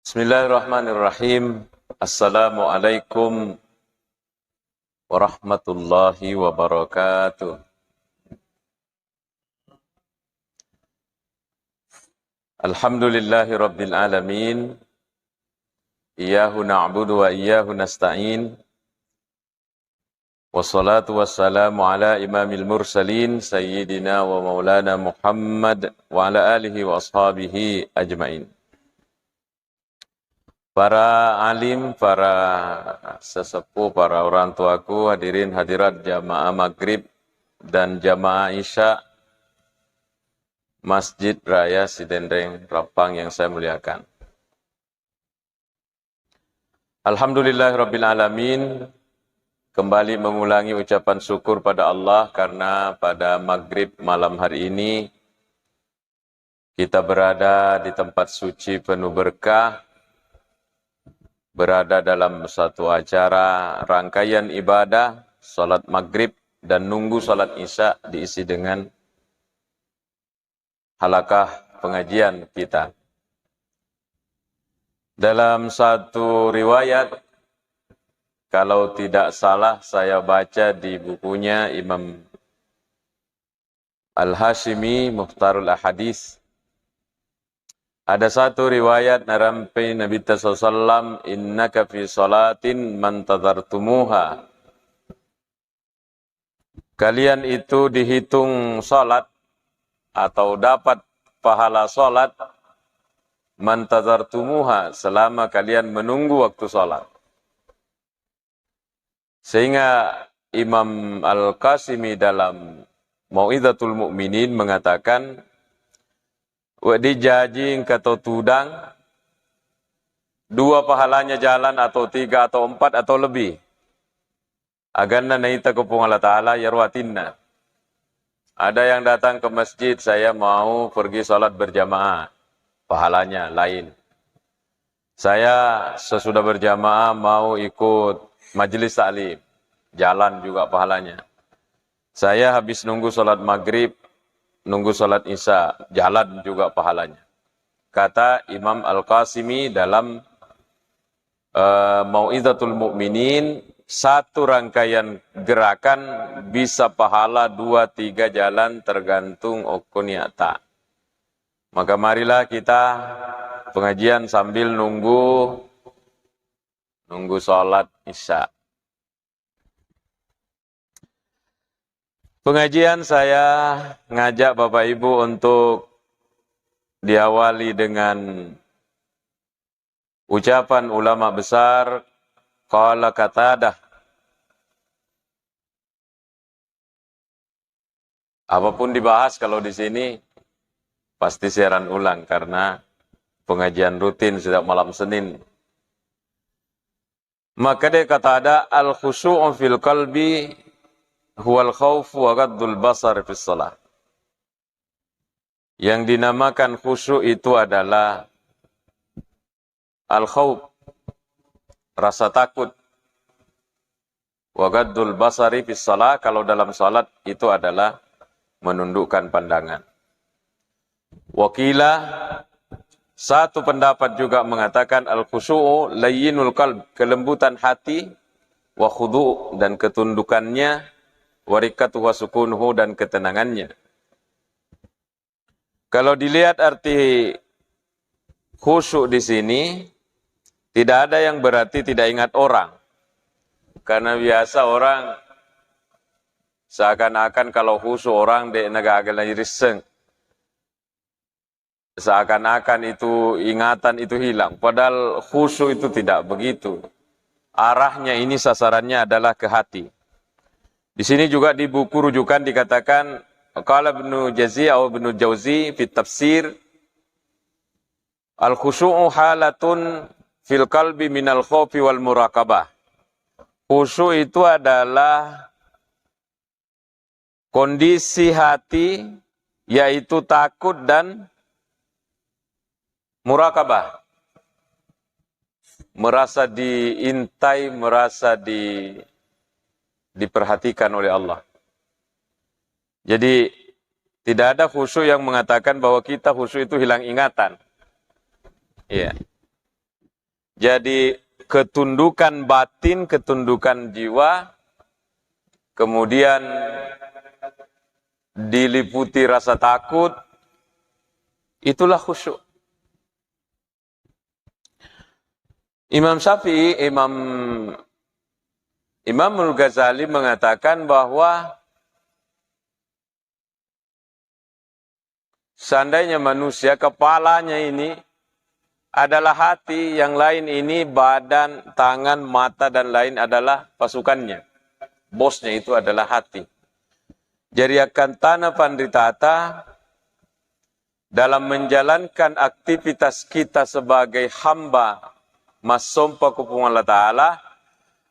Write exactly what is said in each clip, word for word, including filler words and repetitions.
Bismillahirrahmanirrahim. Assalamualaikum warahmatullahi wabarakatuh. Alhamdulillahi rabbil alamin. Iyyahu na'budu wa iyyahu nasta'in. Wassalatu wassalamu ala imamil mursalin sayyidina wa maulana Muhammad wa ala alihi wa ashabihi ajmain. Para alim, para sesepuh, para orang tuaku, hadirin hadirat jamaah maghrib dan jamaah isya Masjid Raya Sidenreng Rappang yang saya muliakan. Alhamdulillahirabbil alamin, kembali mengulangi ucapan syukur pada Allah karena pada maghrib malam hari ini kita berada di tempat suci penuh berkah, berada dalam satu acara rangkaian ibadah salat maghrib dan nunggu salat isya diisi dengan halakah pengajian kita. Dalam satu riwayat, kalau tidak salah saya baca di bukunya Imam Al-Hashimi, Mukhtarul Ahadith, ada satu riwayat narampe Nabi sallallahu alaihi wasallam, "Innaka fi salatin mantazartumuha." Kalian itu dihitung salat atau dapat pahala salat mantazartumuha, selama kalian menunggu waktu salat. Sehingga Imam Al-Qasimi dalam Mau'izatul Mukminin mengatakan, "Wedding jaji engka to tudang, dua pahalanya jalan atau tiga atau empat atau lebih. Aganna naita ko Puang Allah Ta'ala, iyaro atinna." Ada yang datang ke masjid, "Saya mau pergi salat berjamaah." Pahalanya lain. "Saya sesudah berjamaah mau ikut majelis taklim." Jalan juga pahalanya. "Saya habis nunggu salat maghrib, nunggu salat isya." Jalan juga pahalanya. Kata Imam Al-Qasimi dalam eh, Mau'izatul Mukminin, satu rangkaian gerakan bisa pahala dua tiga jalan tergantung okko niatta. Maka marilah kita pengajian sambil nunggu, nunggu salat isya. Pengajian saya ngajak Bapak Ibu untuk diawali dengan ucapan ulama besar, qala Qatadah. Apapun dibahas kalau di sini, pasti siaran ulang karena pengajian rutin setiap malam Senin. Makkeda Qatadah, "Al-khusyu'u fil qalbi huwal khaufu wa ghaddul basar fis shalah." Yang dinamakan khusyuk itu adalah al-khauf, rasa takut. Wa ghaddul basari fis shalah, kalau dalam salat itu adalah menundukkan pandangan. Wa qila, satu pendapat juga mengatakan al-khusyu'u layyinul qalb, kelembutan hati, wa khudu', dan ketundukannya, wa riqqatuhu wa sukunuhu, dan ketenangannya. Kalau dilihat arti khusyuk di sini, tidak ada yang berarti tidak ingat orang. Karena biasa orang seakan-akan kalau khusyuk orang de' nagaga lagi risseng. Seakan-akan itu ingatan itu hilang. Padahal khusyuk itu tidak begitu. Arahnya ini sasarannya adalah ke hati. Di sini juga di buku rujukan dikatakan, qala Ibnu Jauzi atau Ibnu Jauzi fit tafsir, "Al-khusyu'u halatun fil qalbi minal khaufi wal muraqabah." Khusyuk itu adalah kondisi hati, yaitu takut dan murakabah. Merasa diintai, merasa di, diperhatikan oleh Allah. Jadi, tidak ada khusyuk yang mengatakan bahwa kita khusyuk itu hilang ingatan. Iya. Jadi, ketundukan batin, ketundukan jiwa, kemudian diliputi rasa takut, itulah khusyuk. Imam Syafi'i, Imam, Imamul Ghazali mengatakan bahwa seandainya manusia, kepalanya ini adalah hati, yang lain ini badan, tangan, mata, dan lain adalah pasukannya. Bosnya itu adalah hati. Jadi, akan tana panritata dalam menjalankan aktivitas kita sebagai hamba massompa ku Puang Allah Ta'ala,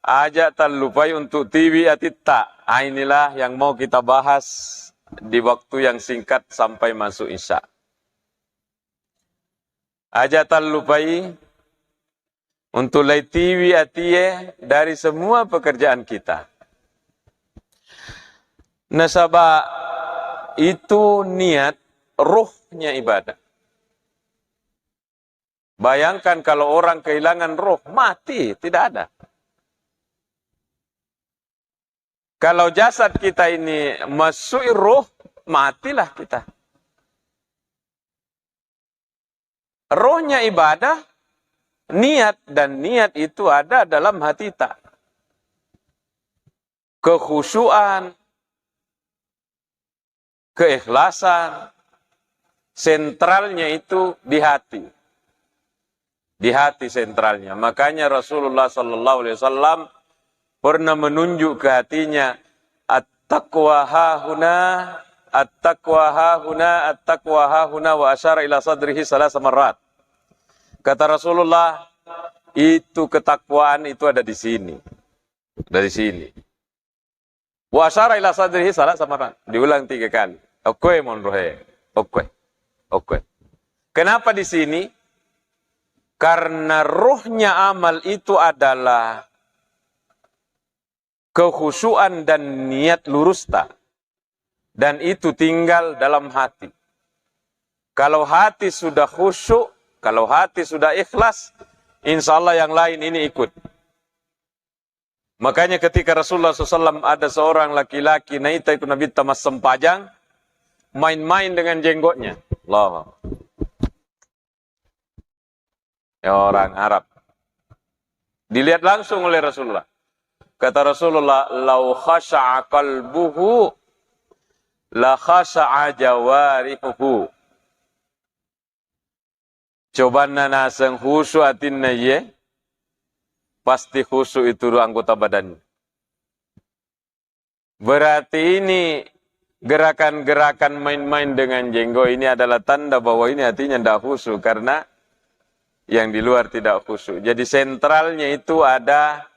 aja tallupai untuk tiwi atitta. Ah, inilah yang mau kita bahas di waktu yang singkat sampai masuk Isya. Aja tallupai untuk laitiwi atie dari semua pekerjaan kita. Nasaba itu niat, rohnya ibadah. Bayangkan kalau orang kehilangan roh, mati, tidak ada. Kalau jasad kita ini masuk roh, matilah kita. Rohnya ibadah, niat, dan niat itu ada dalam hati ta. Kekhusyuan, keikhlasan, sentralnya itu di hati. Di hati sentralnya. Makanya Rasulullah sallallahu alaihi wasallam pernah menunjuk ke hatinya, "At-taqwa hahuna, at-taqwa hahuna, at-taqwa hahuna," wa asyara ila sadrihi salasa marrat. Kata Rasulullah, "Itu ketakwaan itu ada di sini." Dari sini. Wa asyara ila sadrihi salasa marrat. Diulang tiga kali. Okkoe monrohe. Okkoe. Okkoe. Kenapa di sini? Karena rohnya amal itu adalah kekhusyuan dan niat lurusta. Dan itu tinggal dalam hati. Kalau hati sudah khusyuk, kalau hati sudah ikhlas, insya Allah yang lain ini ikut. Makanya ketika Rasulullah sallallahu alaihi wasallam ada seorang laki-laki naita ikut Nabi ta massempajang, main-main dengan jenggotnya. Allahu Akbar. Ya, orang Arab. Dilihat langsung oleh Rasulullah. Kata Rasulullah, "Lau khasha'a qalbuhu, la khasha'a jawarihuhu." Cobanna naseng khusu atinna iye, pasti khusu itu ru anggota badannya. Berarti ini gerakan-gerakan main-main dengan jenggot ini adalah tanda bahwa ini hatinya ndak khusu karena yang di luar tidak khusu. Jadi sentralnya itu ada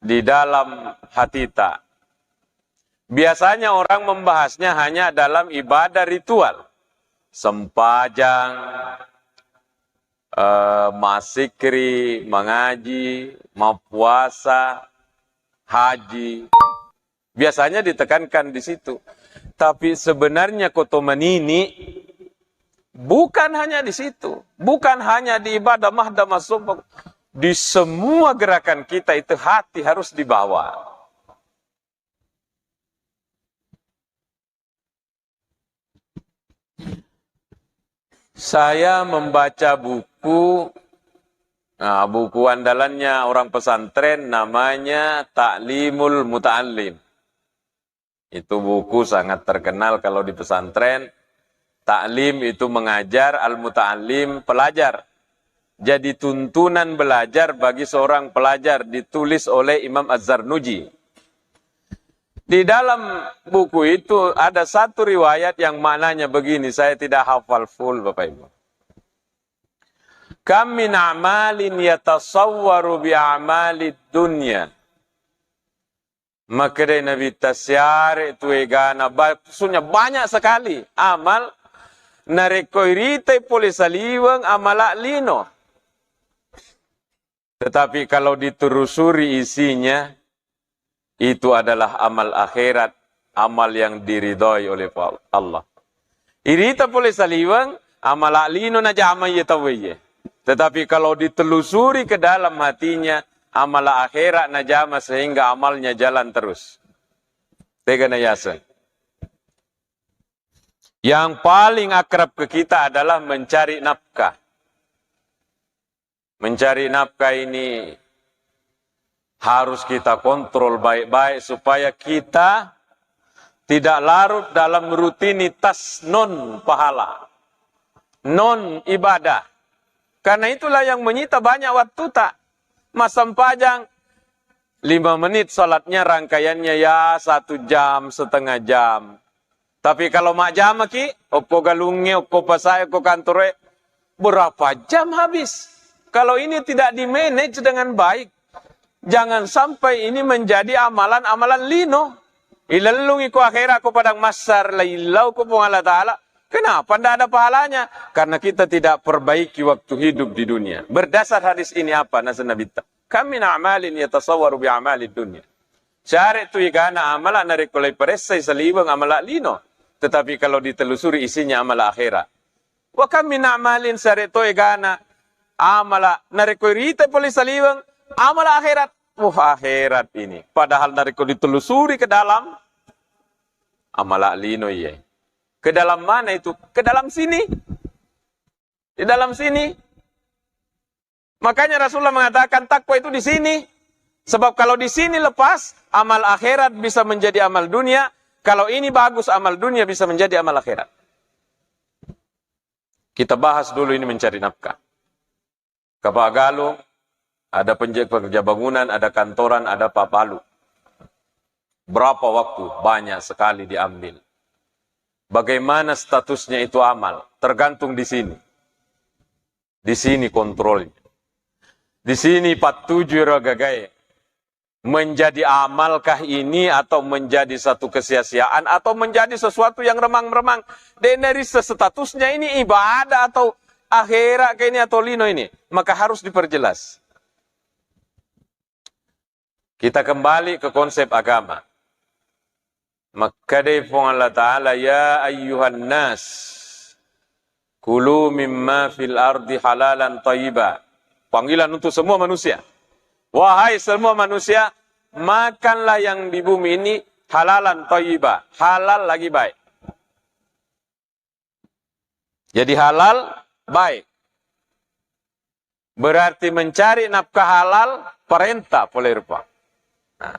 di dalam hati ta. Biasanya orang membahasnya hanya dalam ibadah ritual. Sempajang, eh, massikri, mengaji, mappuasa, haji. Biasanya ditekankan di situ. Tapi sebenarnya koto manini bukan hanya di situ. Bukan hanya di ibadah mahda masuk. Di semua gerakan kita itu hati harus dibawa. Saya membaca buku, nah, buku andalannya orang pesantren namanya Ta'limul Muta'allim. Itu buku sangat terkenal kalau di pesantren. Ta'lim itu mengajar, al-muta'allim pelajar. Jadi tuntunan belajar bagi seorang pelajar ditulis oleh Imam Az-Zarnuji. Di dalam buku itu ada satu riwayat yang maknanya begini, saya tidak hafal full, Bapak Ibu. "Kam min a'malin yatasawwaru bi a'malid dunya." Makkedai Nabi ta, siare tu egana, ba-, maksudnya banyak sekali amal narekko iritai pole saliweng amala lino. Tetapi kalau ditelusuri isinya, itu adalah amal akhirat, amal yang diridhoi oleh Allah. Irita pole saliweng, amala lino najama iye tauwe iye. Tetapi kalau ditelusuri ke dalam hatinya, amala akhirat najama sehingga amalnya jalan terus. Tega na yaseng. Yang paling akrab ke kita adalah mencari nafkah. Mencari nafkah ini harus kita kontrol baik-baik supaya kita tidak larut dalam rutinitas non pahala, non ibadah. Karena itulah yang menyita banyak waktu tak. Massempajang lima menit salatnya, rangkaiannya ya satu jam, setengah jam. Tapi kalau majjamaki, okko galungnge, okko pasae, okko kantoroe, berapa jam habis? Kalau ini tidak di-manage dengan baik, jangan sampai ini menjadi amalan-amalan lino. Ilellungi ko akhirat, ko padang mahsyar, la illau ko Puang Allah Ta'ala. Kenapa ndak ada pahalanya? Karena kita tidak perbaiki waktu hidup di dunia. Berdasar hadis ini apa? Nasa Nabi ta. Kam min a'malin yatasawwaru bi a'malid dunya. Syare tu egana amala narekko laiparessai saliweng amala lino. Tetapi kalau ditelusuri isinya amala akhirat. Wa kam min a'malin, syare to egana amala narekko rita pole saliweng amala akhirat. Wah, akhirat ini. Padahal narekko ditelusuri ke dalam amala lino iye. Ke dalam mana itu? Ke dalam sini. Di dalam sini. Makanya Rasulullah mengatakan takwa itu di sini. Sebab kalau di sini lepas, amal akhirat bisa menjadi amal dunia. Kalau ini bagus, amal dunia bisa menjadi amal akhirat. Kita bahas dulu ini mencari nafkah. Kapagalu, ada penje-, pekerja bangunan, ada kantoran, ada pabalu. Berapa waktu? Banyak sekali diambil. Bagaimana statusnya itu amal? Tergantung di sini. Di sini kontrolnya. Di sini pattuju ro gagae. Menjadi amalkah ini atau menjadi satu kesia-siaan atau menjadi sesuatu yang remang-remang? Deneri se-, statusnya ini ibadah atau akhirat ke ini atau lino ini? Maka harus diperjelas. Kita kembali ke konsep agama. Makkedai Puang Allah Ta'ala, "Ya ayyuhan nas, kulu mimma fil ardi halalan thayyiba." Panggilan untuk semua manusia. Wahai semua manusia, makanlah yang di bumi ini halalan thayyiba, halal lagi baik. Jadi halal baik. Berarti mencari nafkah halal perintah pole rupa. Nah,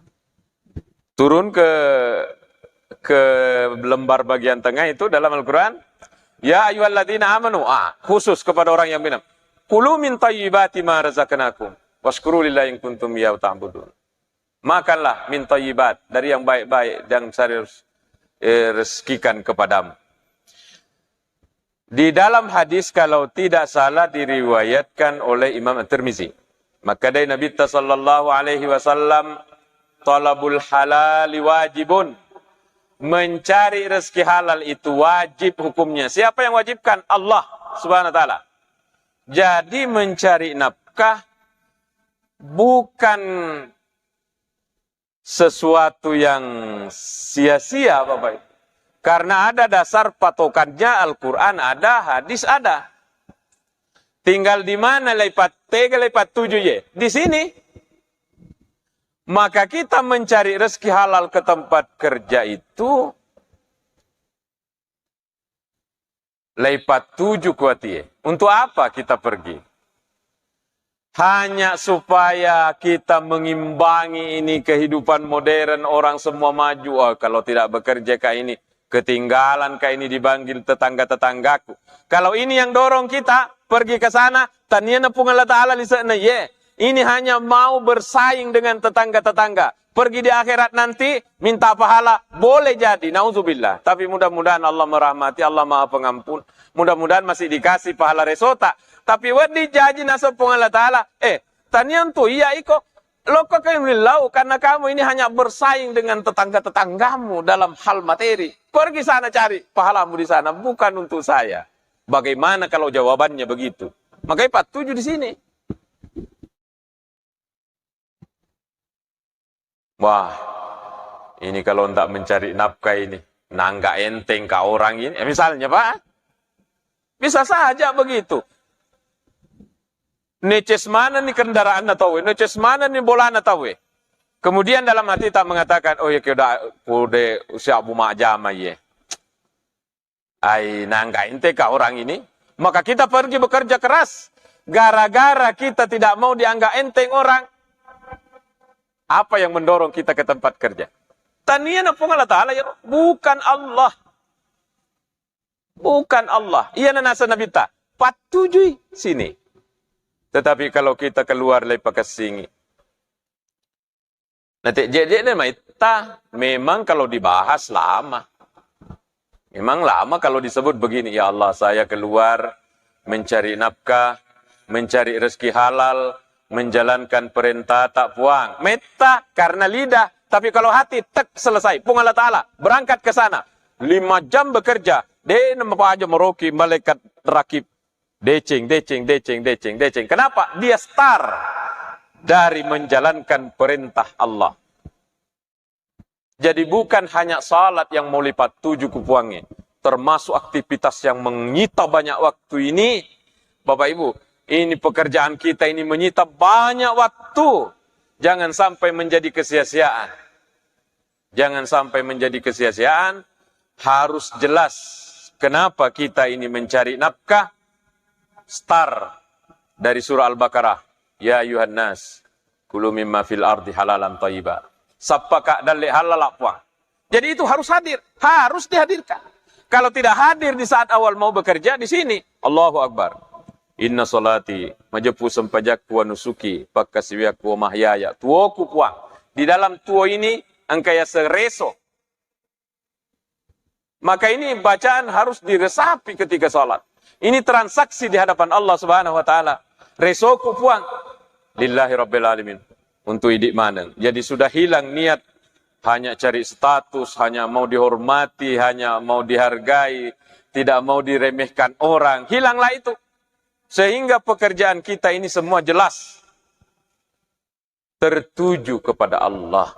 turun ke, ke lembar bagian tengah itu dalam Al-Quran, "Ya ayyuhalladzina amanu", ah, khusus kepada orang yang beriman. "Kulu min thayyibati ma razaqnakum wasyukuru lillahi in kuntum iyyahu ta'budun." Makanlah min thayyibat, dari yang baik-baik yang saya res-, eh, rezekikan kepadamu. Di dalam hadis, kalau tidak salah, diriwayatkan oleh Imam At-Tirmizi. Makkedai Nabitta sallallahu alaihi wasallam, "Talabul halali wajibun." Mencari rezeki halal itu wajib hukumnya. Siapa yang wajibkan? Allah Subhanahu wa Ta'ala. Jadi, mencari nafkah bukan sesuatu yang sia-sia, Bapak Ibu. Karena ada dasar patokannya, Al-Quran ada, hadis ada. Tinggal di mana leipat, tega leipat tuju ye? Di sini. Maka kita mencari rezeki halal ke tempat kerja itu Leipattuju kuatie. Untuk apa kita pergi? Hanya supaya kita mengimbangi ini kehidupan modern, orang semua maju. Oh, kalau tidak bekerja kak ini, ketinggalan kak ini dipanggil tetangga-tetanggaku. Kalau ini yang dorong kita pergi ke sana, taniana Puang Allah Ta'ala lise'na, ye. Ini hanya mau bersaing dengan tetangga-tetangga. Pergi di akhirat nanti, minta pahala, boleh jadi, nauzubillah. Tapi mudah-mudahan Allah merahmati, Allah Maha Pengampun. Mudah-mudahan masih dikasih pahala resota. Tapi wedding jaji naseng Puang Allah Ta'ala, eh, taniang tu iya iko, lokka kamu lillau, karena kamu ini hanya bersaing dengan tetangga-tetanggamu dalam hal materi. Pergi sana cari pahalamu di sana, bukan untuk saya. Bagaimana kalau jawabannya begitu? Makanya pattuju di sini. Wah, ini kalau ndak mencari nafkah ini, nah, nggak enteng kah orang ini? Eh, misalnya, Pak, bisa saja begitu. Neces manenni kendaraanna tauwe, neces manenni bolana tauwe. Kemudian dalam hati tak mengatakan, "Oh ya, keda kode siabu majama ye." Ai, nangga ente kah orang ini? Maka kita pergi bekerja keras. Gara-gara kita tidak mau dianggap enteng orang. Apa yang mendorong kita ke tempat kerja? Tania na Puang Allah Ta'ala ya, bukan Allah. Bukan Allah. Iya na nasa Nabi ta. Patujui sini. Tetapi kalau kita keluar lai pakessingi. Nah, te-, je-, je-, maitta, memang kalau dibahas lama. Memang lama kalau disebut begini, "Ya Allah, saya keluar mencari nafkah, mencari rezeki halal, menjalankan perintah tak Puang." Metta karena lidah, tapi kalau hati, tek, selesai. Puang Allah Ta'ala berangkat ke sana. Lima jam bekerja, de' namapaja meroki malaikat rakib. Deceng, deceng, deceng, deceng, deceng. Kenapa? Dia star dari menjalankan perintah Allah. Jadi bukan hanya salat yang mau lipat tuju ku Puangnge, termasuk aktivitas yang menyita banyak waktu ini, Bapak Ibu, ini pekerjaan kita ini menyita banyak waktu. Jangan sampai menjadi kesia-siaan. Jangan sampai menjadi kesia-siaan, harus jelas kenapa kita ini mencari nafkah. Star dari surah Al-Baqarah, "Ya ayuhan nas, kulu mimma fil ardi halalan thayyiba." Sappaka dalle halala Puang. Jadi itu harus hadir, harus dihadirkan. Kalau tidak hadir di saat awal mau bekerja di sini, Allahu Akbar. "Inna salati, majeppu sempajakku, wa nusuki, pakkasiwiakku, wa mahyaya." Tuoku Puang. Di dalam tuo ini engka yaseng reso. Maka ini bacaan harus diresapi ketika salat. Ini transaksi di hadapan Allah Subhanahu wa Ta'ala. Resoku Puang, lillahi rabbil alamin. Untuk idik maneng. Jadi sudah hilang niat hanya cari status, hanya mau dihormati, hanya mau dihargai, tidak mau diremehkan orang. Hilanglah itu. Sehingga pekerjaan kita ini semua jelas tertuju kepada Allah.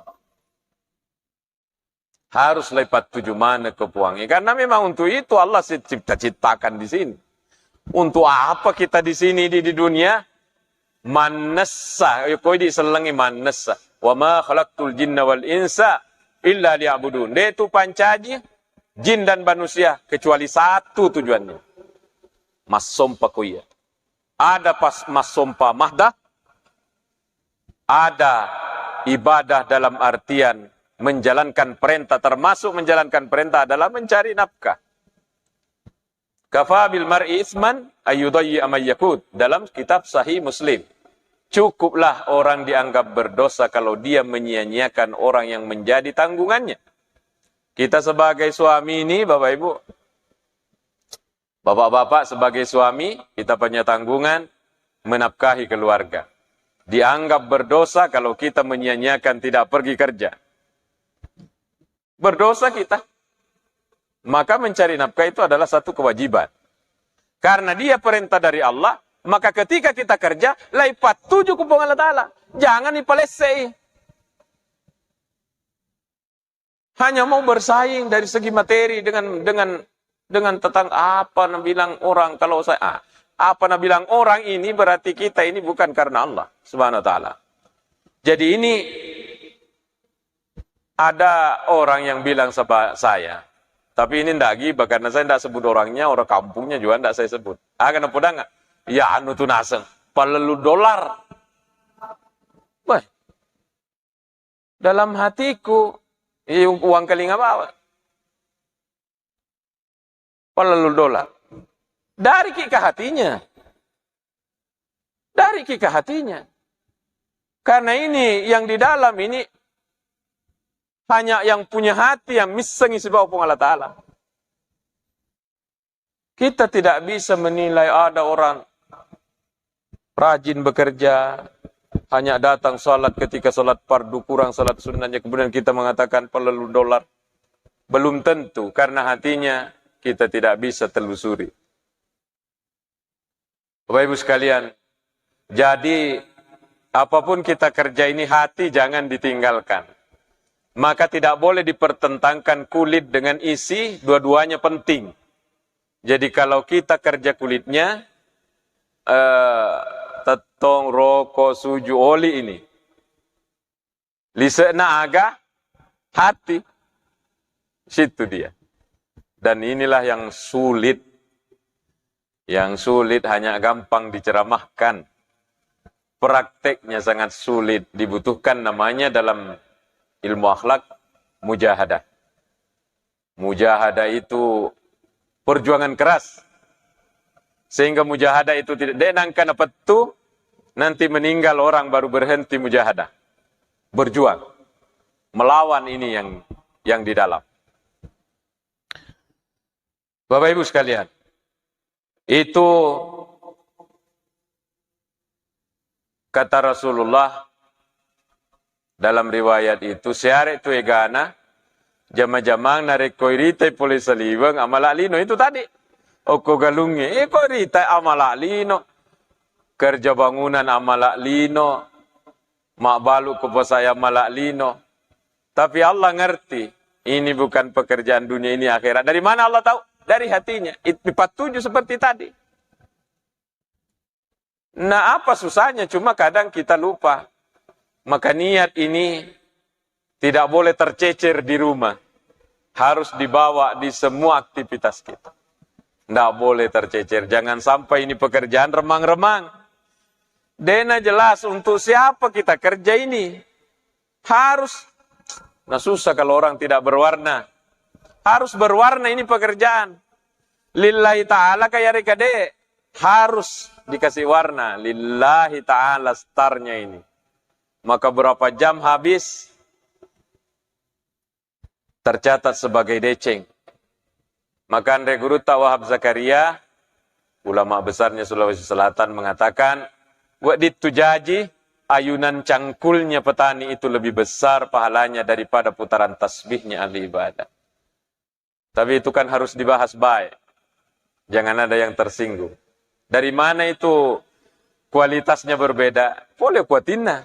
Harus lepat tuju maneng ke Puang. Karena memang untuk itu Allah si-, cipta-ciptakan di sini. Untuk apa kita di sini di, di dunia? Manessa, ya, koi disellengi manessa. "Wa ma khalaqtul jinna wal insa illa liya'budun." De' tu pancaji jin dan manusia kecuali satu tujuannya. Massompa ko iya. Ada pas massompa mahdah, ada ibadah dalam artian menjalankan perintah, termasuk menjalankan perintah adalah mencari nafkah. "Kafa bil mar'i isman ayyudayyi aman yakut." Dalam kitab Sahih Muslim. Cukuplah orang dianggap berdosa kalau dia menyia-nyiakan orang yang menjadi tanggungannya. Kita sebagai suami ini, Bapak Ibu, Bapak-bapak sebagai suami, kita punya tanggungan menafkahi keluarga. Dianggap berdosa kalau kita menyia-nyiakan tidak pergi kerja. Berdosa kita. Maka mencari nafkah itu adalah satu kewajiban. Karena dia perintah dari Allah, maka ketika kita kerja, lepat tuju ku Puang Allah Ta'ala. Jangan dipalessei. Hanya mau bersaing dari segi materi dengan, dengan, dengan tetangga. Apa nabilang orang kalau saya, ah, apa nabilang orang ini berarti kita ini bukan karena Allah Subhanahu wa Ta'ala. Jadi ini ada orang yang bilang sama saya, tapi ini ndak gibah karena saya ndak sebut orangnya, orang kampungnya juga ndak saya sebut. Aga napodang, ya anu tu naseng, palellu dolar. Wah, dalam hatiku, iya, uang kalinga bawa. Palellu dolar. Dari ki ke hatinya. Dari ki ke hatinya. Karena ini yang di dalam ini hanya yang punya hati yang missengi sibawa Puang Allah Ta'ala. Kita tidak bisa menilai ada orang rajin bekerja, hanya datang salat ketika salat fardu kurang salat sunnahnya, kemudian kita mengatakan perlu dolar. Belum tentu, karena hatinya kita tidak bisa telusuri. Bapak Ibu sekalian, jadi apapun kita kerja ini hati jangan ditinggalkan. Maka tidak boleh dipertentangkan kulit dengan isi, dua-duanya penting. Jadi kalau kita kerja kulitnya, eh, tettong, roko, suju, oli ini. Lise'na aga? Hati. Situ dia. Dan inilah yang sulit. Yang sulit hanya gampang diceramahkan. Prakteknya sangat sulit. Dibutuhkan namanya dalam ilmu akhlak mujahadah. Mujahadah itu perjuangan keras. Sehingga mujahadah itu tidak, de' nangka napettu, nanti meninggal orang baru berhenti mujahadah. Berjuang. Melawan ini yang yang di dalam. Bapak Ibu sekalian, itu kata Rasulullah dalam riwayat itu, siare' tu egana, jama-jamang narekko iritai pole saliweng, amala' lino itu tadi. Okko galungnge, eh, ko iritai amala' lino, kerja bangunan amala' lino, mabbalu ko pasai amala' lino. Tapi Allah ngerti, ini bukan pekerjaan dunia, ini akhirat. Dari mana Allah tahu? Dari hatinya. It-, dipatuju seperti tadi. Nah, apa susahnya? Cuma kadang kita lupa. Maka niat ini tidak boleh tercecer di rumah. Harus dibawa di semua aktivitas kita. Ndak boleh tercecer. Jangan sampai ini pekerjaan remang-remang. Dena jelas untuk siapa kita kerja ini. Harus. Nah, susah kalau orang tidak berwarna. Harus berwarna ini pekerjaan. Lillahi ta'ala ka yarega de'? Harus dikasih warna. Lillahi ta'ala starnya ini. Maka berapa jam habis? Tercatat sebagai deceng. Maka anre gurutta Wahab Zakaria, ulama besarnya Sulawesi Selatan, mengatakan, wedding tu jaji, ayunan cangkulnya petani itu lebih besar pahalanya daripada putaran tasbihnya ahli ibadah. Tapi itu kan harus dibahas baik. Jangan ada yang tersinggung. Dari mana itu kualitasnya berbeda? Pole kuatinna.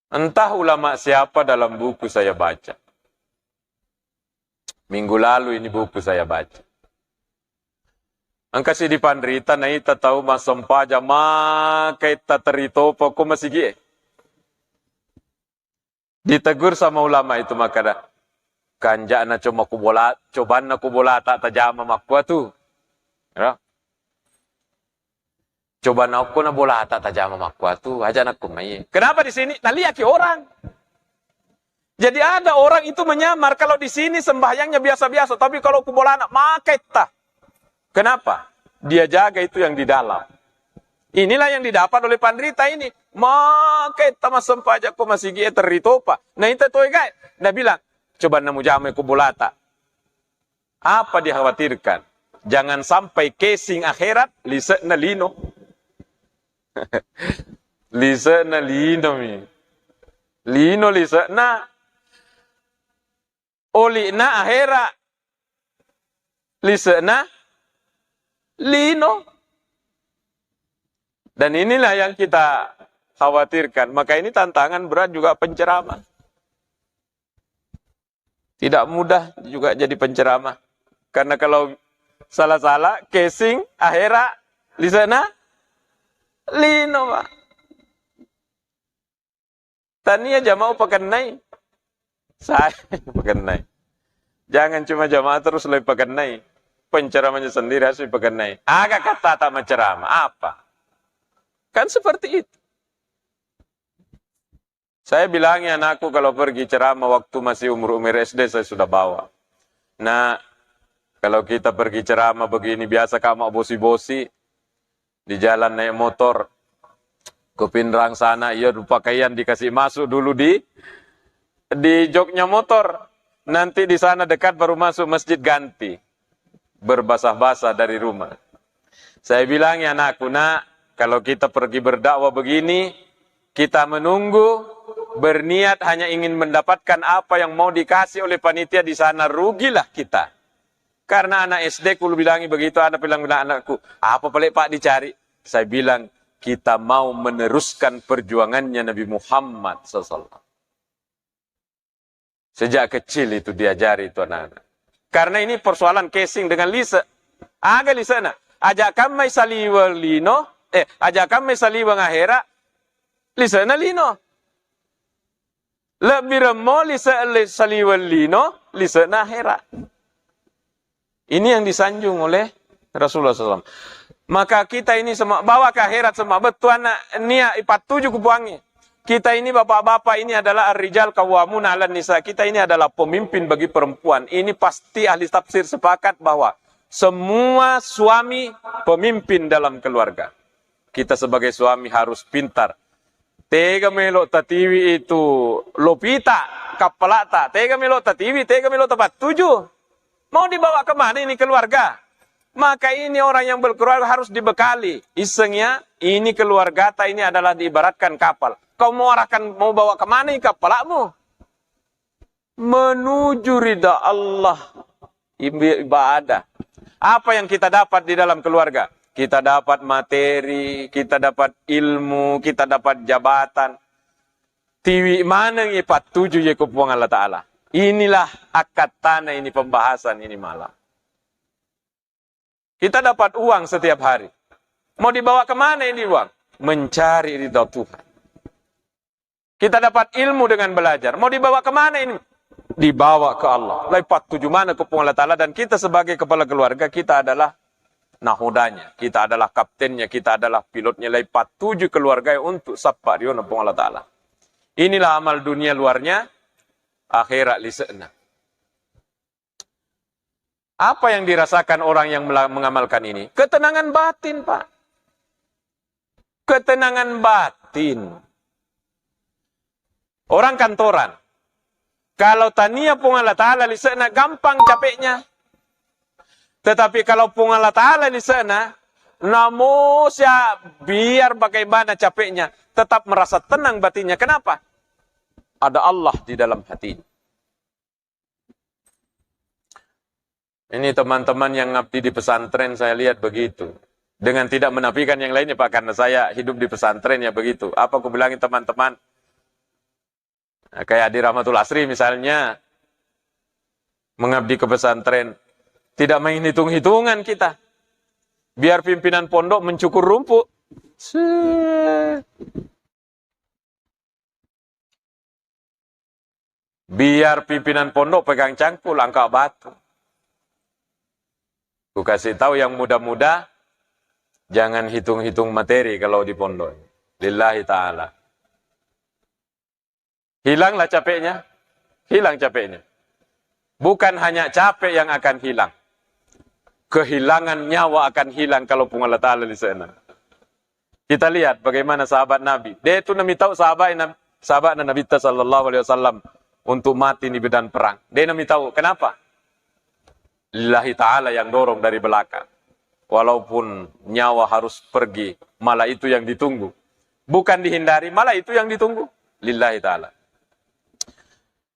Entah ulama siapa dalam buku saya baca. Minggu lalu ini buku saya baca. Engka siddi panrita naita tau massempajang maketta teritopa ko masigi'e. Ditegur sama ulama itu makkeda, "Kanja'na coma ku bola, cobanna ku bolata tajama makkua tu." Ya. "Cobanna okko na bolata tajama makkua tu, aja nakku mai." Kenapa di sini? Naliaki orang. Jadi ada orang itu menyamar, kalau di sini sembahyangnya biasa-biasa, tapi kalau ku bolana maketta. Kenapa? Dia jaga itu yang di dalam. Inilah yang didapat oleh panrita ini. Maketta massempajang ko masigi'e teritopa. Nah, ita toe gae. Nabilang, "Cobanna mujama ko bolata." Apa dikhawatirkan? Jangan sampai casing akhirat lise'na lino. Lise'na lino mi. Lino lise'na. Oli'na akhirat. Lise'na lino. Dan inilah yang kita khawatirkan. Maka ini tantangan berat juga penceramah. Tidak mudah juga jadi penceramah. Karena kalau salah-salah, casing, akhirat, lise'na lino, Pak. Tania jamaah pakennai. Saya pakennai. Jangan cuma jamaah terus lebih pakennai. Penceramahnya sendiri harus dipakennai. Aga kata tak menceramah. Apa? Kan seperti itu. Saya bilangi anakku kalau pergi ceramah waktu masih umur-umur S D saya sudah bawa. Nah, kalau kita pergi ceramah begini, biasa kama bosi-bosi di jalan naik motor, ke Pinrang sana, iya pakaian dikasih masuk dulu di di joknya motor. Nanti di sana dekat baru masuk masjid, ganti. Berbasah-basah dari rumah. Saya bilangi anakku, "Nak, kalau kita pergi berdakwah begini, kita menunggu, berniat hanya ingin mendapatkan apa yang mau dikasih oleh panitia di sana, rugilah kita." Karena anak S D ku bilangi begitu, anak bilang, bilang anakku, "Apa pale Pak dicari?" Saya bilang, "Kita mau meneruskan perjuangannya Nabi Muhammad sallallahu alaihi wasallam." Sejak kecil itu diajari itu anak-anak. Karena ini persoalan casing dengan lise. Aga lise'na? Aja' kammai saliweng lino, eh, aja' kammai saliweng ahera, lise'na lino. Lebbi remmo lise-, li-, saliweng lino, lise'na ahera. Ini yang disanjung oleh Rasulullah sallallahu alaihi wasallam. Maka kita ini semua bawa ke akhirat semua. Bettuanna nia ipattuju ku Puangnge. Kita ini bapak-bapak ini adalah ar-rijal qawwamuna 'alan nisa. Kita ini adalah pemimpin bagi perempuan. Ini pasti ahli tafsir sepakat bahwa semua suami pemimpin dalam keluarga. Kita sebagai suami harus pintar. Tega melo tatiwi itu lopita, kappalata. Tega melo tatiwi, tega melo tapattuju. Mau dibawa kemana ini keluarga? Maka ini orang yang berkeluarga harus dibekali. Iseng ya, ini keluargata ini adalah diibaratkan kapal. Kau mau arahkan, mau bawa kemana ini kapalamu? Menuju ridha Allah, ibi-, ibadah. Apa yang kita dapat di dalam keluarga? Kita dapat materi, kita dapat ilmu, kita dapat jabatan. Tiwi maneng ipattuju ye ko Puang Allah Ta'ala. Inilah akad tanah ini pembahasan ini malam. Kita dapat uang setiap hari. Mau dibawa kemana ini uang? Mencari ridha Tuhan. Kita dapat ilmu dengan belajar. Mau dibawa kemana ini? Dibawa ke Allah. Lai pattuju mana ke Puang Allah Ta'ala, dan kita sebagai kepala keluarga, kita adalah nahodanya, kita adalah kaptennya, kita adalah pilotnya. Lai pattuju keluarga untuk sappa riona Puang Allah Ta'ala. Inilah amal dunia luarnya, akhirat lise'na. Apa yang dirasakan orang yang mela-, mengamalkan ini? Ketenangan batin, Pak. Ketenangan batin. Orang kantoran. Kalau tania Puang Allah Ta'ala lise'na, gampang capeknya. Tetapi kalau Puang Allah Ta'ala lise'na, namo sia biar bagaimana capeknya, tetap merasa tenang batinnya. Kenapa? Ada Allah di dalam hatinya. Ini teman-teman yang ngabdi di pesantren, saya lihat begitu. Dengan tidak menafikan yang lainnya, Pak, karena saya hidup di pesantren, ya begitu. Apa aku bilangin teman-teman? Nah, kayak di Rahmatul Asri misalnya, mengabdi ke pesantren, tidak main hitung-hitungan kita. Biar pimpinan pondok mencukur rumput. Set. Biar pimpinan pondok pegang cangkul, angkat batu. Ku kasih tahu yang muda-muda, jangan hitung-hitung materi kalau di pondok. Lillahi ta'ala. Hilanglah capeknya. Hilang capeknya. Bukan hanya capek yang akan hilang. Kehilangan nyawa akan hilang kalau Puang Allah Ta'ala lise'na. Kita lihat bagaimana sahabat Nabi. De' tu namitau sahabat Nabi, sahabat Nabi ta sallallahu alaihi wasallam untuk mati di medan perang. De' namitau. Kenapa? Lillahi ta'ala yang dorong dari belakang. Walaupun nyawa harus pergi, malah itu yang ditunggu. Bukan dihindari, malah itu yang ditunggu. Lillahi ta'ala.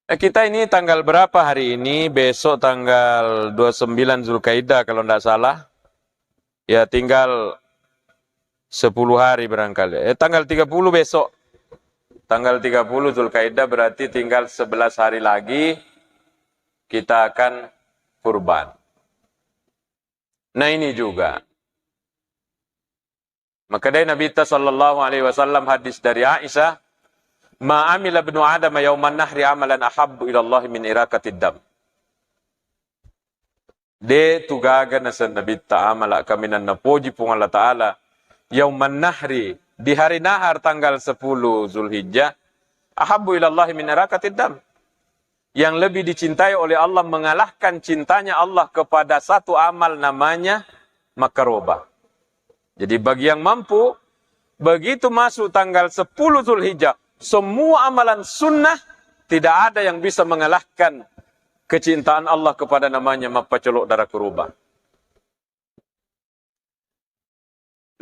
Eh, kita ini tanggal berapa hari ini? Besok tanggal dua puluh sembilan Zulkaidah kalau ndak salah. Ya, tinggal sepuluh hari barangkali. Eh, tanggal tiga puluh besok. Tanggal tiga puluh Zulkaidah berarti tinggal sebelas hari lagi kita akan kurban. Nah, ini juga. Maka dari Nabi ta sallallahu alaihi wasallam, hadis dari Aisyah, "Ma amila ibnu Adam yauman nahri amalan ahabbu ilallahi min iraqatid dam." De' tu gaga naseng Nabi ta amala kaminang napoji Puang Allah Ta'ala yauman nahri, di hari nahar tanggal sepuluh Zulhijjah, ahabbu ilallahi min iraqatid dam. Yang lebih dicintai oleh Allah, mengalahkan cintanya Allah kepada satu amal namanya makkaroba. Jadi bagi yang mampu, begitu masuk tanggal sepuluh Zulhijjah, semua amalan sunnah tidak ada yang bisa mengalahkan kecintaan Allah kepada namanya mappacolok darah kuruba.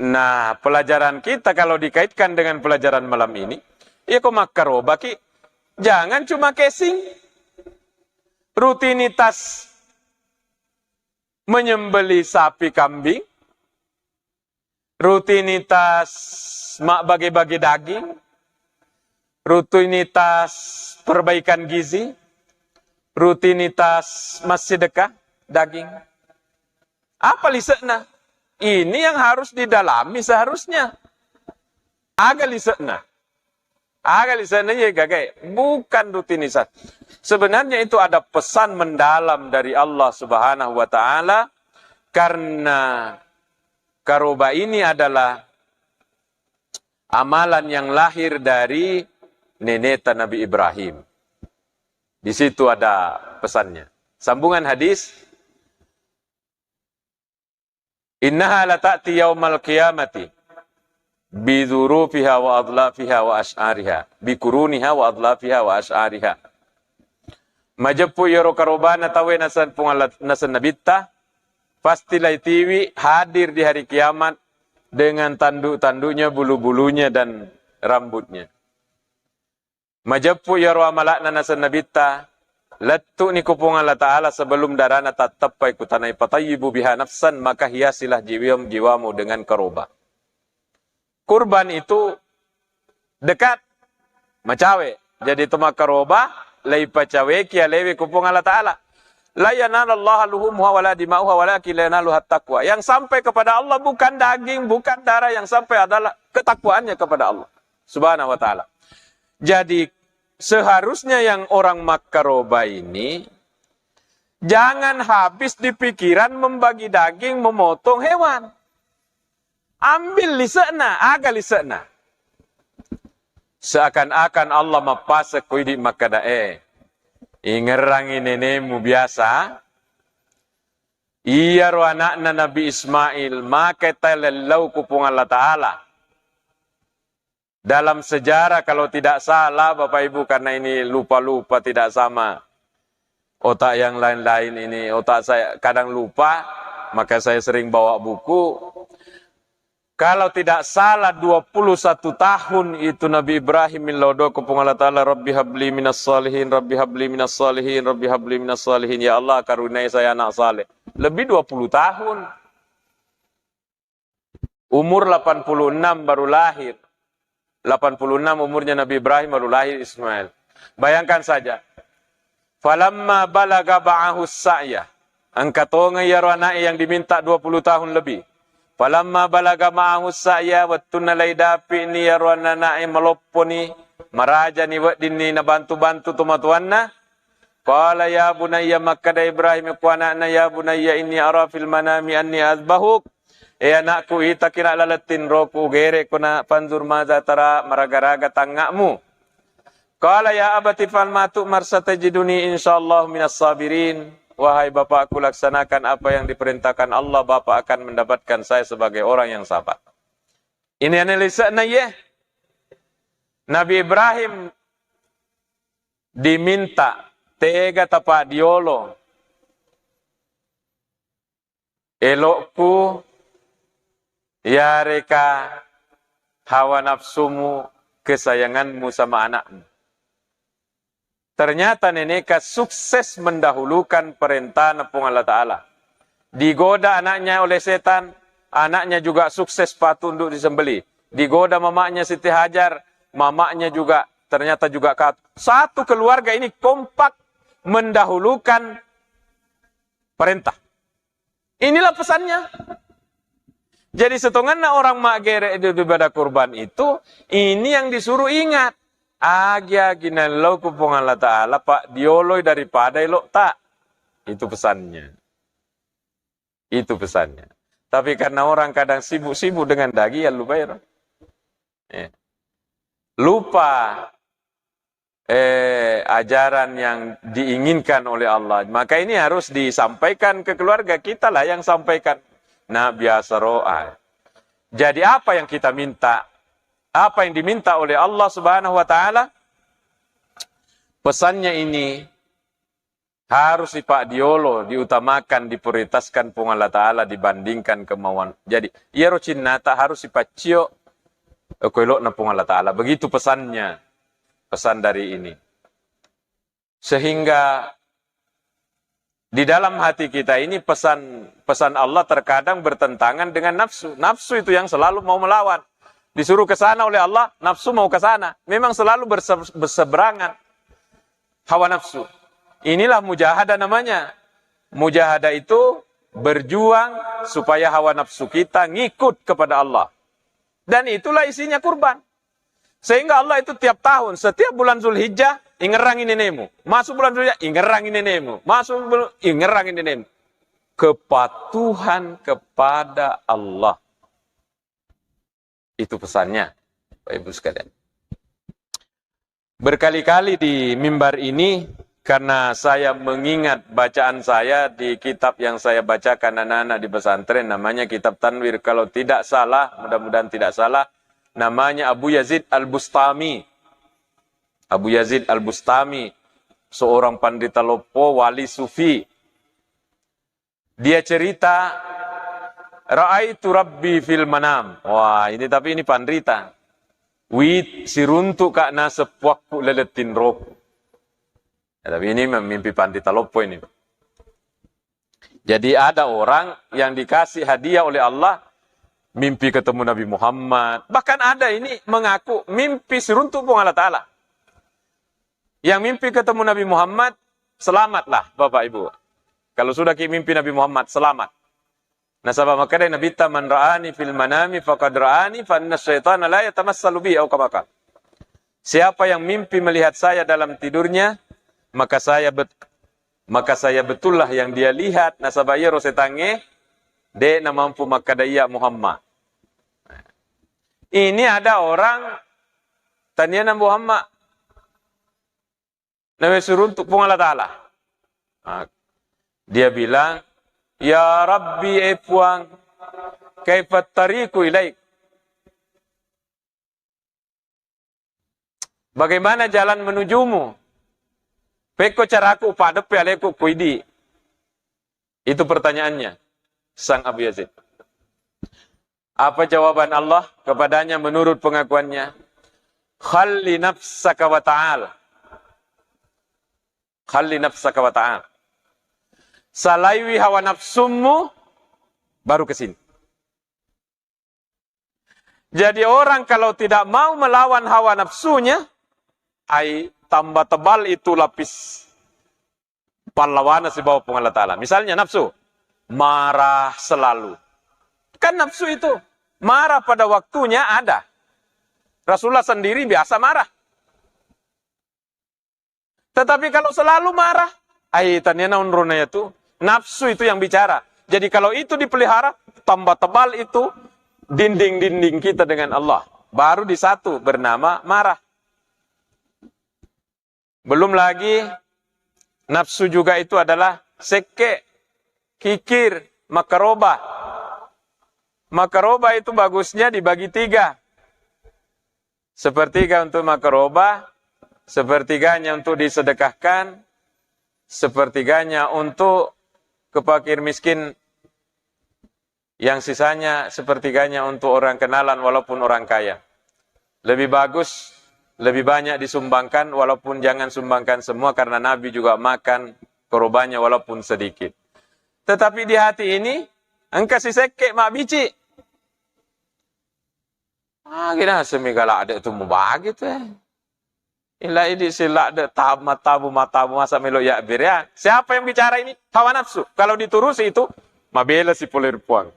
Nah, pelajaran kita kalau dikaitkan dengan pelajaran malam ini, iya ko makkarobaki, jangan cuma casing. Rutinitas menyembelih sapi kambing, rutinitas mabbage-bage daging, rutinitas perbaikan gizi, rutinitas massedekah daging. Apa lise'na? Ini yang harus didalami seharusnya. Aga lise'na? Aga lise'na ye gagai? Bukan rutinitas. Sebenarnya itu ada pesan mendalam dari Allah Subhanahu wa Ta'ala, karena karoba ini adalah amalan yang lahir dari neneta Nabi Ibrahim. Di situ ada pesannya. Sambungan hadis, "Innaha lata'ti yaumal qiyamati bidzurufiha wa adlafiha wa asy'ariha, biquruniha wa adlafiha wa asy'ariha." Majeppu iyaro karobana tauwe naseng Puang Allah, naseng Nabitta, pasti laitiwi hadir di hari kiamat dengan tanduk-tanduknya, bulu-bulunya, dan rambutnya. Majeppu iyaro amala'na naseng Nabitta, lettu'ni ku Puang Allah Ta'ala sebelum darana tatteppai ku tanae, fatayyibu biha nafsan, maka hiasilah jiwam-, jiwamu dengan karoba. Kurban itu dekat, macawe. Jadi, to makkaroba, leipacaweki alewe ku Puang Allah Ta'ala. La yanalallaha luhumuha wala dima'uha walakin yanaluha taqwa. Yang sampai kepada Allah bukan daging, bukan darah, yang sampai adalah ketakwaannya kepada Allah Subhanahu wa Ta'ala. Jadi, seharusnya yang orang makkaroba ini jangan habis di pikiran membagi daging, memotong hewan. Ambil lise'na, aga lise'na? Seakan-akan Allah mappaseng ko idi makkeda, "Eh, ingerrangi nenemu biasa? Iyaro ana'na Nabi Ismail, maka talellau ku Puang Allah Ta'ala." Dalam sejarah, kalau tidak salah, Bapak Ibu, karena ini lupa-lupa, tidak sama otak yang lain-lain ini, otak saya kadang lupa, maka saya sering bawa buku. Kalau tidak salah, dua puluh satu tahun itu Nabi Ibrahim millau doa ku Puang Allah Ta'ala, "Rabbi habli minas salihin, Rabbi habli minas salihin, Rabbi habli minas salihin. Ya Allah, karuniai saya anak saleh." Lebih dua puluh tahun. Umur delapan puluh enam baru lahir. Delapan puluh enam umurnya Nabi Ibrahim baru lahir Ismail. Bayangkan saja. Falamma balaga ma'ahu sa'ya. Engka tongeng iyaro ana'e yang diminta dua puluh tahun lebih. Falamma balaga ma'ahu sa'ya, wettunna laidapi'ni iyaro ana'e malopponi, marajani weddinni nabantu-bantu tomatoanna. Qala ya bunayya, makkeda Ibrahim ku ana'na, "Ya bunayya, inni ara fil manami anni azbahuk." E anakku, itakira laleng tinroku, ugerekko na, fanzur maza tara, maraga-raga tangnga'mu. Qala ya abati fa'al ma tu'mar satajiduni insyaallah minas sabirin. Wahai bapakku, laksanakan apa yang diperintahkan Allah, bapak akan mendapatkan saya sebagai orang yang sabar. Ini analise'na ye. Nabi Ibrahim diminta, "Tega tapadiolo elo'ku, yareka hawa nafsumu, kesayanganmu sama anakmu?" Ternyata neneka sukses mendahulukan perintahna Puang Allah Ta'ala. Digoda anaknya oleh setan, anaknya juga sukses patut untuk disembelih. Digoda mamanya Siti Hajar, mamanya juga ternyata juga kat-, satu keluarga ini kompak mendahulukan perintah. Inilah pesannya. Jadi, setonganna orang maggere di ibadah kurban itu, ini yang disuruh ingat. Agi-agi nallau ku Puang Allah Ta'ala, Pak, dioloi daripada elok tak. Itu pesannya. Itu pesannya. Tapi karena orang kadang sibuk-sibuk dengan daging, ya lupa ya. Eh. Lupa eh, ajaran yang diinginkan oleh Allah. Maka ini harus disampaikan ke keluarga, kitalah yang sampaikan. Nah, biasa roa. Jadi apa yang kita minta? Apa yang diminta oleh Allah Subhanahu wa Ta'ala? Pesannya ini harus dipak diolo, diutamakan, diprioritaskan Puang Allah Ta'ala dibandingkan kemauan. Jadi, iyaro cinnata harus dipaccio, eh, ko elo'na Puang Allah Ta'ala. Begitu pesannya, pesan dari ini. Sehingga di dalam hati kita ini pesan, pesan Allah terkadang bertentangan dengan nafsu. Nafsu itu yang selalu mau melawan. Disuruh ke sana oleh Allah, nafsu mau ke sana. Memang selalu berse-, berseberangan hawa nafsu. Inilah mujahadah namanya. Mujahadah itu berjuang supaya hawa nafsu kita ngikut kepada Allah. Dan itulah isinya kurban. Sehingga Allah itu tiap tahun, setiap bulan Zulhijjah, ingerangi nenekmu. Masuk bulan Zulhijjah, ingerangi nenekmu. Masuk bulan, ingerangi nenekmu. Kepatuhan kepada Allah. Itu pesannya, Bapak Ibu sekalian. Berkali-kali di mimbar ini, karena saya mengingat bacaan saya di kitab yang saya bacakan anak-anak di pesantren, namanya kitab Tanwir. Kalau tidak salah, mudah-mudahan tidak salah, namanya Abu Yazid Al-Bustami. Abu Yazid Al-Bustami, seorang pandita loppo, wali sufi. Dia cerita, "Ra'aitu Rabbi fil manam." Wah, ini, tapi ini pandrita. "Wit, siruntu'ka naseng puakku laleng tinroku." Ya, tapi ini mimpi pandrita loppo ini. Jadi ada orang yang dikasih hadiah oleh Allah, mimpi ketemu Nabi Muhammad. Bahkan ada ini mengaku mimpi siruntuk Puang Allah Ta'ala. Yang mimpi ketemu Nabi Muhammad, selamatlah, Bapak Ibu. Kalau sudah ki mimpi Nabi Muhammad, selamat. Nasaba makkeda Nabitta, "Man ra'ani fil manami faqad ra'ani, fa inna syaitana la yatamassalu bi," au kama qala. Siapa yang mimpi melihat saya dalam tidurnya, maka saya bet-, maka saya betullah yang dia lihat, nasaba iyaro setangnge de' namampu makkeda iya Muhammad. Ini ada orang taniana Muhammad, nawe suruntuk Puang Allah Ta'ala. Nah, dia bilang, "Ya Rabbi, eh Puang, kaifa tariqu ilaik?" Bagaimana jalan menujumu? Pekko caraku upaddeppe aleku kuidi? Itu pertanyaannya, sang Abu Yazid. Apa jawaban Allah kepadanya menurut pengakuannya? "Khalli nafsaka wa ta'al." "Khalli nafsaka wa ta'al." Salaiwi hawa nafsummu, baru ke sini. Jadi orang kalau tidak mau melawan hawa nafsunya, ai tambah tebal itu lapis pallawana sibawa Puang Allah Ta'ala. Misalnya nafsu, marah selalu. Kan nafsu itu marah pada waktunya ada. Rasulullah sendiri biasa marah. Tetapi kalau selalu marah, ai taniana onrona itu, nafsu itu yang bicara. Jadi kalau itu dipelihara, tambah tebal itu dinding-dinding kita dengan Allah. Baru di satu bernama marah. Belum lagi nafsu juga itu adalah sekke, kikir, makaroba. Makaroba itu bagusnya dibagi tiga. Sepertiga untuk makaroba, sepertiganya untuk disedekahkan, sepertiganya untuk ke fakir miskin, yang sisanya sepertiganya untuk orang kenalan walaupun orang kaya. Lebih bagus, lebih banyak disumbangkan, walaupun jangan sumbangkan semua, karena Nabi juga makan korobanya walaupun sedikit. Tetapi di hati ini, engka sisekke mabbici. Ah, gina semi galak de tu mubagi tu, eh. Ila idi sila de tab-, matabu, matabu, masa melo ya bere, ah. Siapa yang bicara ini? Hawa nafsu. Kalau diturusi itu, mabela si pole ri Puang.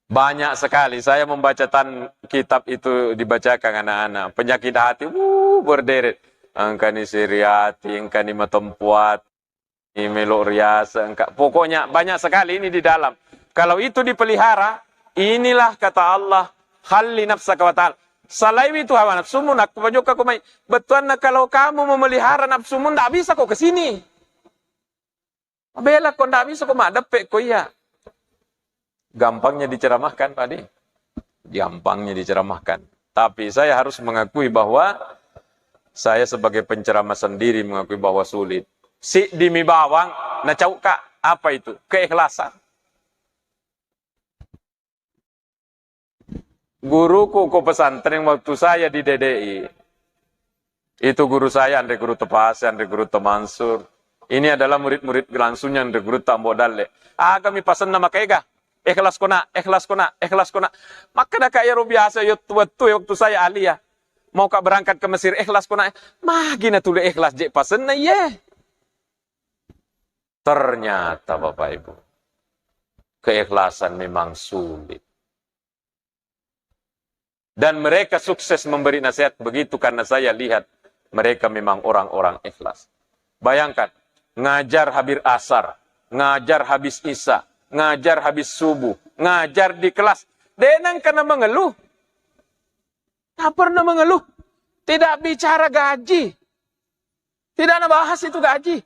Banyak sekali saya membaca tan-, kitab itu dibacakan anak-anak. Penyakit hati, wuh, berderet. Engkani siriati, engkani matempuat, ini melo riasa, engka. Pokoknya banyak sekali ini di dalam. Kalau itu dipelihara, inilah kata Allah, "Khalli nafsaka wa ta'al." Salaiwi itu hawa nafsumu, nakko pajokka ko mai. Bettuanna kalau kamu memelihara nafsumu, ndak bisa ko ke sini. Mabela ko ndak bisa ko maddeppe ko iya. Gampangnya diceramahkan, Pak Di. Gampangnya diceramahkan. Tapi saya harus mengakui bahwa saya sebagai penceramah sendiri mengakui bahwa sulit. Siddi mi bawang, nacauka. Apa itu? Keikhlasan. Guruku ko pesantren waktu saya di D D I, itu guru saya, Anre Guru Tepase, Anre Guru Temansur. Ini adalah murid-murid langsungnya Anre Guru Tambo Dalle. Aga mi pasenna makaega? Ikhlas kona, ikhlas kona, ikhlas kona. Makkeda ka iyaro biasa yottu wettu e waktu saya aliyah. Mau ka berangkat ke Mesir, ikhlas kona. Magi na tuli ikhlas je pasenna, iye. Ternyata, Bapak Ibu, keikhlasan memang sulit. Dan mereka sukses memberi nasihat begitu karena saya lihat mereka memang orang-orang ikhlas. Bayangkan, ngajar habis asar, ngajar habis isya, ngajar habis subuh, ngajar di kelas. De' nengka na mengeluh. Tak pernah mengeluh. Tidak bicara gaji. Tidak nabahas itu gaji.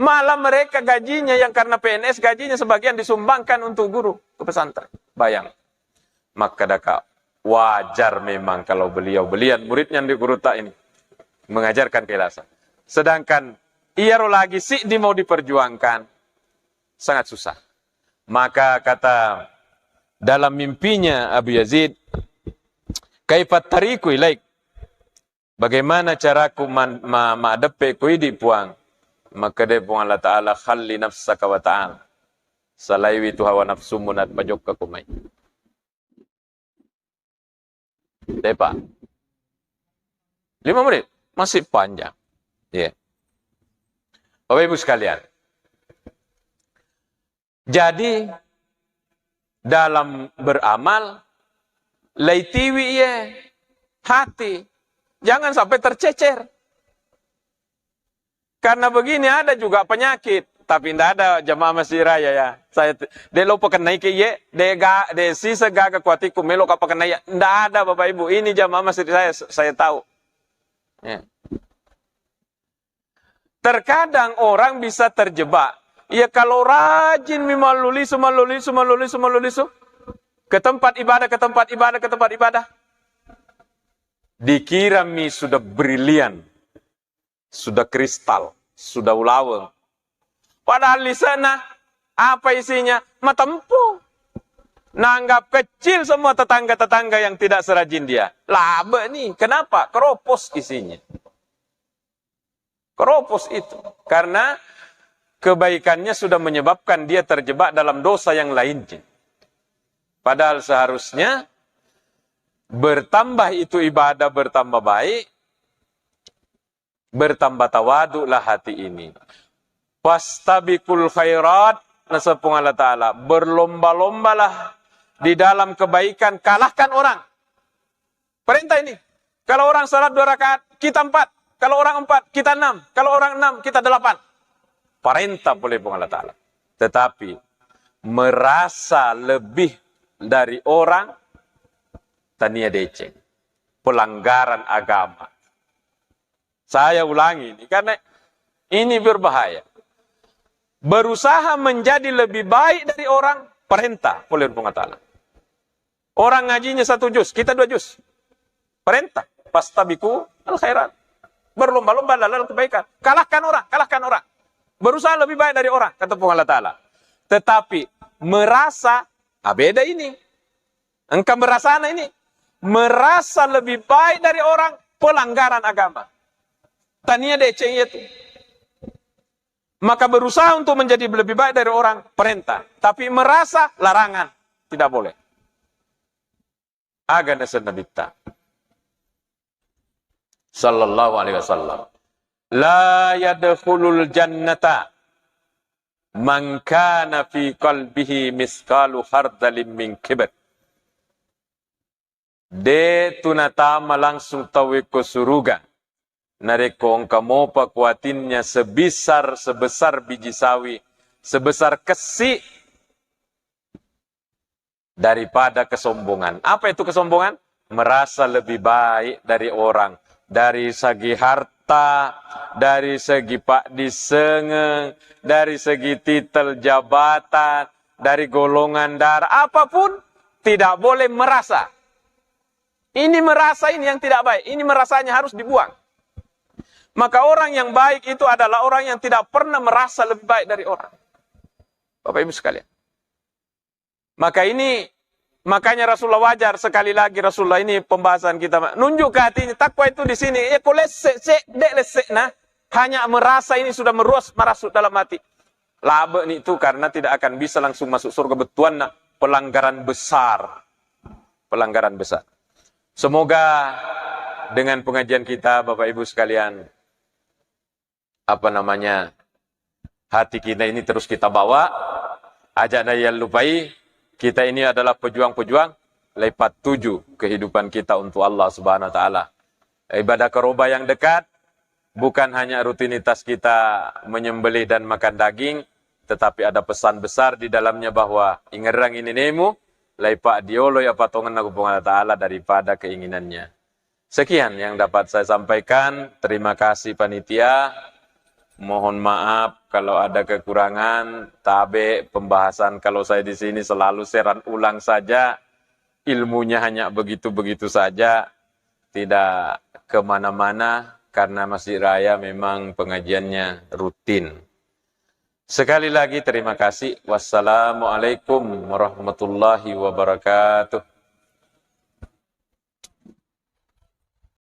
Malah mereka gajinya yang karena P N S, gajinya sebagian disumbangkan untuk guru ke pesantren. Bayang. Makkadaka, wajar memang kalau beliau, belian muridnya di guru tak ini, mengajarkan keikhlasan. Sedangkan iyaro lagi siddi mau diperjuangkan, sangat susah. Maka kata dalam mimpinya Abu Yazid, "Kaifa tariqu ilaik?" Bagaimana caraku man-, ma-, maddeppe ko idi, Puang? Makkeda Puang Allah Ta'ala, "Khalli nafsaka wa ta'al." Salaiwi tu hawa nafsumu, napajokka ko mai. Depa. Lima menit. Masih panjang. Iya. Bapak Ibu sekalian. Jadi, dalam beramal, laitiwi iye hati. Jangan sampai tercecer. Karena begini, ada juga penyakit. Tapi ndak ada jamaah Masjid Raya ya. Saya t-, de' lo pakennai ke iye, de' ga-, de' sisa gaga kuatiku melo ka pakennai. Ndak ada, Bapak Ibu. Ini jamaah Masjid Raya, s-, saya tahu. Ya. Terkadang orang bisa terjebak. Ya, kalau rajin mi mallulisu, mallulisu, mallulisu, mallulisu, ke tempat ibadah, ke tempat ibadah, ke tempat ibadah, dikira mi sudah brilian, sudah kristal, sudah ulaweng. Padahal lise'na, apa isinya? Matempo. Nanggap kecil semua tetangga-tetangga yang tidak serajin dia. Labe' ni. Kenapa? Keropos isinya. Keropos itu. Karena kebaikannya sudah menyebabkan dia terjebak dalam dosa yang lainnya. Padahal seharusnya bertambah itu ibadah, bertambah baik, bertambah tawaduklah hati ini. Fastabiqul khairat, naseng Puang Allah Ta'ala, berlomba-lombalah di dalam kebaikan, kalahkan orang. Perintah ini. Kalau orang salat dua rakaat, kita empat. Kalau orang empat, kita enam. Kalau orang enam, kita delapan. Perintah pole Puang Allah Ta'ala. Tetapi merasa lebih dari orang, tania deceng. Pelanggaran agama. Saya ulangi ini karena ini berbahaya. Berusaha menjadi lebih baik dari orang, perintah pole Puang Allah Ta'ala. Orang ngajinya satu juz, kita dua juz. Perintah, "Fastabiqu al khairat." Berlomba-lomba dalam kebaikan. Kalahkan orang, kalahkan orang. Berusaha lebih baik dari orang, kata Puang Allah Ta'ala. Tetapi merasa, ah, beda ini. Engka merasana ini. Merasa lebih baik dari orang, pelanggaran agama. Tania deceng itu. Maka berusaha untuk menjadi lebih baik dari orang, perintah. Tapi merasa, larangan. Tidak boleh. Aga naseng Nabitta sallallahu alaihi wasallam, "La yadkhulul jannata man kana fi qalbihi misqalu khardalin min kibr." De' tu natama langsung tauwe ko suruga narekko engka mopa kuatinna sebesar, sebesar biji sawi, sebesar kessi, daripada kesombongan. Apa itu kesombongan? Merasa lebih baik dari orang. Dari segi harta, dari segi paddissengeng, dari segi titel jabatan, dari golongan darah, apapun, tidak boleh merasa. Ini merasa, ini yang tidak baik. Ini merasanya harus dibuang. Maka orang yang baik itu adalah orang yang tidak pernah merasa lebih baik dari orang. Bapak Ibu sekalian. Maka ini, makanya Rasulullah wajar sekali lagi Rasulullah ini pembahasan kita. Nunjuk ke hatinya, takwa itu di sini. Eh, ko lesse, se, de lesse nah. Hanya merasa ini sudah meruas, merasuk dalam hati. Labe ni itu karena tidak akan bisa langsung masuk surga betuanna. Pelanggaran besar. Pelanggaran besar. Semoga dengan pengajian kita, Bapak Ibu sekalian, apa namanya, Hati kita ini terus kita bawa, aja' na yallupai, kita ini adalah pejuang-pejuang, lepat tuju kehidupan kita untuk Allah Subhanahu wa Ta'ala. Ibadah keroba yang dekat, bukan hanya rutinitas kita menyembelih dan makan daging, tetapi ada pesan besar di dalamnya bahwa ingerang ini nemu, lepat dioloi apa tongenna ku Puang Allah Ta'ala daripada keinginannya. Sekian yang dapat saya sampaikan. Terima kasih panitia. Mohon maaf kalau ada kekurangan. Tabe pembahasan, kalau saya di sini selalu seran ulang saja. Ilmunya hanya begitu-begitu saja. Tidak kemana-mana karena masih raya memang pengajiannya rutin. Sekali lagi terima kasih. Wassalamualaikum warahmatullahi wabarakatuh.